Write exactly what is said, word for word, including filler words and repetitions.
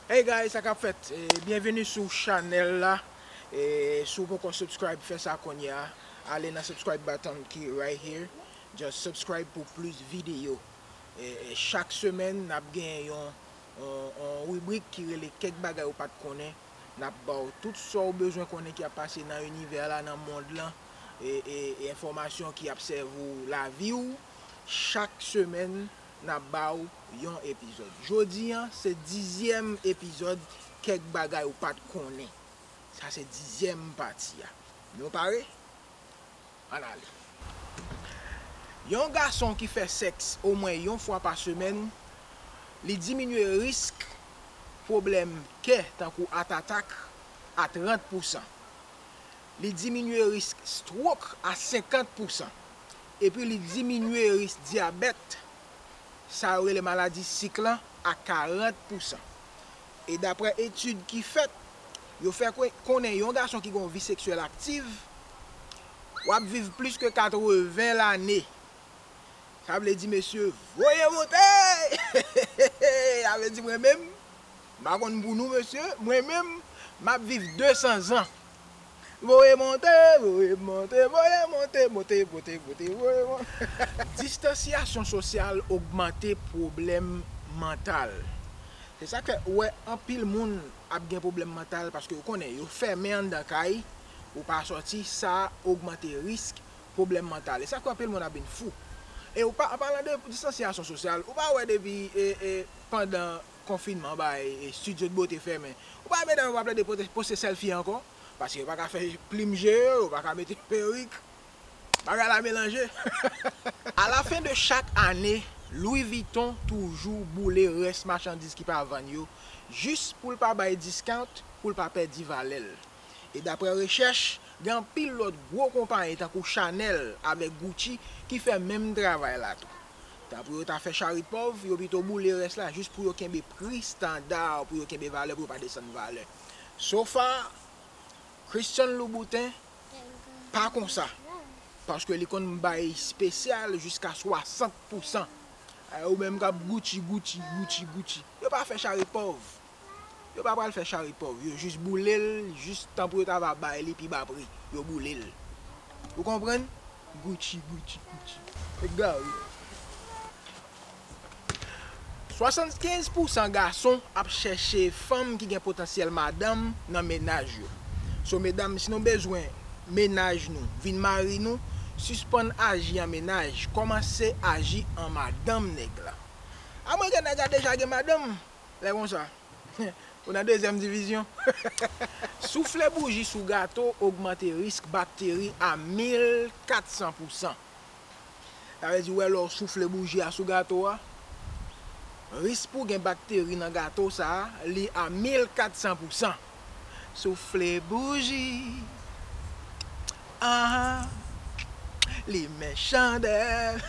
Hey guys, sa k ap fèt? Eh, byenveni sou chanèl la. Eh, si w poko subscribe, fè sa kounye a. Ale nan subscribe button ki right here. Just subscribe pou plis videyo. Eh, eh, chak semèn, n ap gen yon, yon, yon ribrik ki rele Kèk bagay ou pa t konnen. N ap ba w tout sa w bezwen konnen ki ap pase nan inivè la, nan mond lan, e, e, e enfòmasyon ki ap sèvi w lavi w. Chak semèn, n ap ba w yon epizòd. Jodi a, se dizyèm epizòd Kèk bagay ou pa t konnen. Sa se dizyèm pati a. Nou pare? Ann ale. Yon gason ki fè sèks omwen yon fwa pa semèn, li diminye risk pwoblèm kè tankou atatak a trant pousan. Li diminye risk stwok a senkant pousan. Epi li diminye risk dyabèt, sa yo rele maladi sik lan, a karant pousan. E daprè etid ki fèt, yo fè kwe-, konnen yon gason ki gen yon vi seksyèl aktiv, w ap viv plis ke katreven lane. Sa vle di, mesye, voye monte! Sa vle di, mwen menm, m pa konn pou nou, mesye, mwen menm, m ap viv de san zan. Voye monte, voye monte, voye monte, monte, monte, monte, voye monte. Distansyasyon sosyal ogmante pwoblèm mantal. Se sa k fè ou wè anpil moun ap gen pwoblèm mantal, paske ou konnen, yo fèmen anndan kay, ou pa sòti, sa ogmante risk pwoblèm mantal. E sa k fè anpil moun ap vin fou. E ou pa, an palan de distansyasyon sosyal, ou pa wè depi, e, e, pandan konfinman, bay, e, studio de beauté fèmen, ou pa wè medam yo pa plede pote, poste sèlfi ankò? Paske yo pa ka fè plim je yo, yo pa ka mete perik. Bagay la melanje. Alafen de chak ane, Louis Vuitton toujou boule rès machandiz ki pa vann yo, jis pou l pa bay discount, pou l pa pèdi valè l. E daprè rechèch, gen anpil lòt gwo konpayi tankou Chanel avèk Gucci ki fè menm travay la tou. Tan pou yo ta fè charit pòv, yo pito boule rès la jis pou yo kenbe pri estanda, pou yo kenbe valè, pou yo pa desann valè. So far, Christian Louboutin pa konsa, paske li konn bay espesyal jiska swasant pousan. Ay, ou menm k ap Gucci, Gucci, Gucci, Gucci. Yo pa fè charit pòv. Yo pa pral fè charit pòv. Yo jis boule l, jis tan pou yo ta va bay li pi ba pri. Yo boule l. Ou konprann? Gucci, Gucci, Gucci. Egare. Swasannkenz pousan gason ap chèche fanm ki gen potansyèl madanm nan mennaj yo. So, medam, si nou bezwen mennaj nou vin mari nou, sispann aji an mennaj, kòmanse aji an madanm nèg la. A mwen gen nèg la deja gen madanm, lè konsa, ou nan dezyèm divizyon. Soufle bouji sou gato ogmante risk bakteri a mil katsan pousan. Sa vle di, ou wè lè w soufle bouji a sou gato a, risk pou gen bakteri nan gato sa a, li a mil katsan pousan. Soufle bouji, aha, limen chandèl.